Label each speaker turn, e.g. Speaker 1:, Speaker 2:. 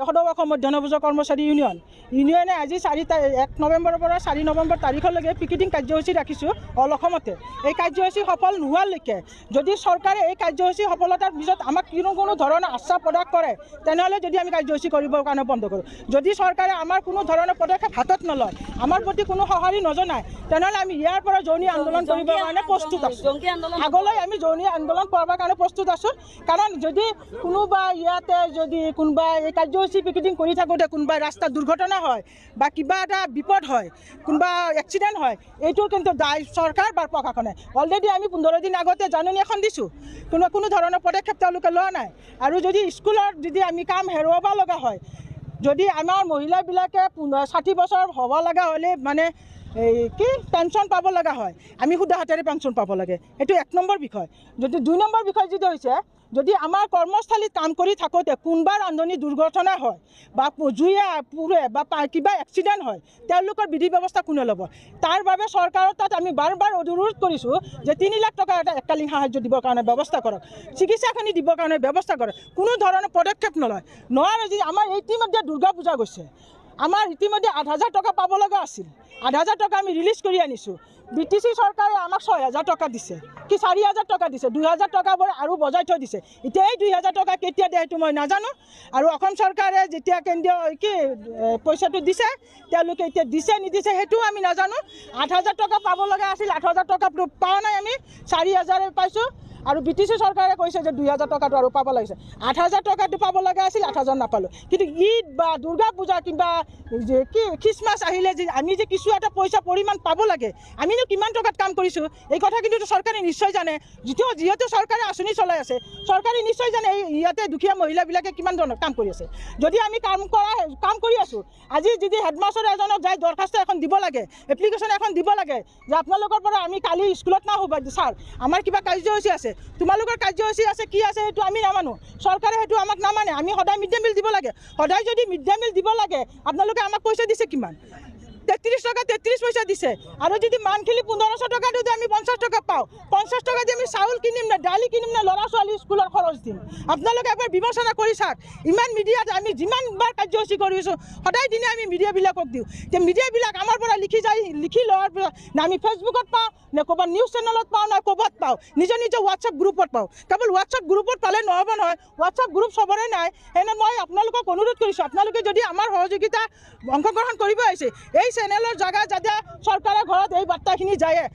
Speaker 1: সদৌ অসম মধ্যাহ্ন ভোজন কৰ্মচাৰী ইউনিয়নে আজি 1 নৱেম্বৰৰ পৰা 4 নৱেম্বৰ তাৰিখলৈকে পিকেটিং কাৰ্যসূচী ৰাখিছোঁ অল অসমতে। এই কাৰ্যসূচী সফল নোহোৱালৈকে যদি চৰকাৰে এই কাৰ্যসূচী সফলতাৰ পিছত আমাক কোনো ধৰণৰ আশ্বাস প্ৰদান কৰে, তেনেহ'লে যদি আমি কাৰ্যসূচী কৰিবৰ কাৰণে বন্ধ কৰোঁ। যদি চৰকাৰে আমাৰ কোনো ধৰণৰ পদক্ষেপ হাতত নলয়, আমাৰ প্ৰতি কোনো সঁহাৰি নজনায়, তেনেহ'লে আমি ইয়াৰ পৰা যৌনী আন্দোলন কৰিবৰ কাৰণে প্ৰস্তুত আছোঁ। আগলৈ আমি যৌনী আন্দোলন কৰিবৰ কাৰণে প্ৰস্তুত আছোঁ। কাৰণ যদি কোনোবা ইয়াতে যদি কোনোবা এই কাৰ্যসূচী পিকেটিং কৰি থাকোঁতে কোনোবা ৰাস্তাত দুৰ্ঘটনা হয় বা কিবা এটা বিপদ হয়, কোনোবা এক্সিডেণ্ট হয়, এইটোৰ কিন্তু দায় চৰকাৰ বা প্ৰশাসনে। অলৰেডি আমি 15 দিন আগতে জাননী এখন দিছোঁ, কোনো ধৰণৰ পদক্ষেপ তেওঁলোকে লোৱা নাই। আৰু যদি স্কুলত যদি আমি কাম হেৰুৱাব লগা হয়, যদি আমাৰ মহিলাবিলাকে 60 বছৰ হ'ব লগা হ'লে মানে এই কি পেঞ্চন পাব লগা হয়, আমি শুদা হাতেৰে পেঞ্চন পাব লাগে। এইটো 1 নম্বৰ বিষয়। যদি 2 নম্বৰ বিষয় যিটো হৈছে, যদি আমাৰ কৰ্মস্থলীত কাম কৰি থাকোঁতে কোনোবা ৰান্ধনি দুৰ্ঘটনা হয় বা জুয়ে পুৰে বা কিবা এক্সিডেণ্ট হয়, তেওঁলোকৰ বিধি ব্যৱস্থা কোনে ল'ব? তাৰ বাবে চৰকাৰৰ তাত আমি বাৰ বাৰ অনুৰোধ কৰিছোঁ যে 3 লাখ টকা এটা এককালীন সাহাৰ্য দিবৰ কাৰণে ব্যৱস্থা কৰক, চিকিৎসাখিনি দিবৰ কাৰণে ব্যৱস্থা কৰক। কোনো ধৰণৰ পদক্ষেপ নলয়। নোৱাৰে। যদি আমাৰ ইতিমধ্যে দুৰ্গা পূজা গৈছে, আমাৰ ইতিমধ্যে 8,000 টকা পাব লগা আছিল, 8,000 টকা আমি ৰিলিজ কৰি আনিছোঁ। বি টি চি চৰকাৰে আমাক 6,000 টকা দিছে কি 4,000 টকা দিছে, 2,000 টকাবোৰ আৰু বজাই থৈ দিছে। এতিয়া এই 2,000 টকা কেতিয়া দিয়ে সেইটো মই নাজানো। আৰু অসম চৰকাৰে যেতিয়া কেন্দ্ৰীয় কি পইচাটো দিছে, তেওঁলোকে এতিয়া দিছে নিদিছে সেইটোও আমি নাজানো। 8,000 টকা পাব লগা আছিল, 8,000 টকা পোৱা নাই, আমি 4,000 পাইছোঁ। আৰু বি টি চি চৰকাৰে কৈছে যে 2,000 টকাটো আৰু পাব লাগিছে। 8,000 টকাটো পাব লগা আছিল, 8,000 নাপালোঁ। কিন্তু ঈদ বা দুৰ্গা পূজা কিবা কি খ্ৰীষ্টমাছ আহিলে যে আমি যে কিছু এটা পইচা পৰিমাণ পাব লাগে, আমিনো কিমান টকাত কাম কৰিছোঁ এই কথা কিন্তু চৰকাৰে নিশ্চয় জানে। যিহেতু চৰকাৰে আঁচনি চলাই আছে, চৰকাৰে নিশ্চয় জানে এই ইয়াতে দুখীয়া মহিলাবিলাকে কিমান ধৰণৰ কাম কৰি আছে। যদি আমি কাম কৰি আছোঁ, আজি যদি হেডমাষ্টাৰ এজনক যাই দৰখাস্ত এখন দিব লাগে, এপ্লিকেশ্যন এখন দিব লাগে যে আপোনালোকৰ পৰা আমি কালি স্কুলত নাহোঁ ছাৰ, আমাৰ কিবা কাৰ্যসূচী আছে, তোমালোকৰ কাৰ্যসূচী আছে কি আছে সেইটো আমি নামানো, চৰকাৰে সেইটো আমাক নামানে। আমি সদায় মিড ডে মিল দিব লাগে, সদায় যদি মিড ডে মিল দিব লাগে, আপোনালোকে আমাক পইচা দিছে কিমান? 33 টকা 33 পইচা দিছে। আৰু যদি মান্থলি 1,500 টকা যদি আমি 50 টকা পাওঁ, 50 টকা দি আমি চাউল কিনিম নে দালি কিনিম নে ল'ৰা ছোৱালী স্কুলৰ খৰচ দিম? আপোনালোকে এবাৰ বিবেচনা কৰি চাওক। ইমান মিডিয়াত আমি যিমানবাৰ কাৰ্যসূচী কৰিছোঁ, সদায় দিনে আমি মিডিয়াবিলাকক দিওঁ। এতিয়া মিডিয়াবিলাক আমাৰ পৰা লিখি যায়, লিখি লোৱাৰ পিছত না আমি ফেচবুকত পাওঁ, নে ক'ৰবাত নিউজ চেনেলত পাওঁ, না ক'ৰবাত পাওঁ, নিজৰ নিজৰ হোৱাটছএপ গ্ৰুপত পাওঁ। কেৱল হোৱাটছএপ গ্ৰুপত পালে নহ'ব নহয়, হোৱাটছএপ গ্ৰুপ চবৰে নাই। সেইকাৰণে মই আপোনালোকক অনুৰোধ কৰিছোঁ, আপোনালোকে যদি আমাৰ সহযোগিতা অংশগ্ৰহণ কৰিব আহিছে, এই চেনেলৰ জেগা যাতে চৰকাৰৰ ঘৰত এই বাৰ্তাখিনি যায়।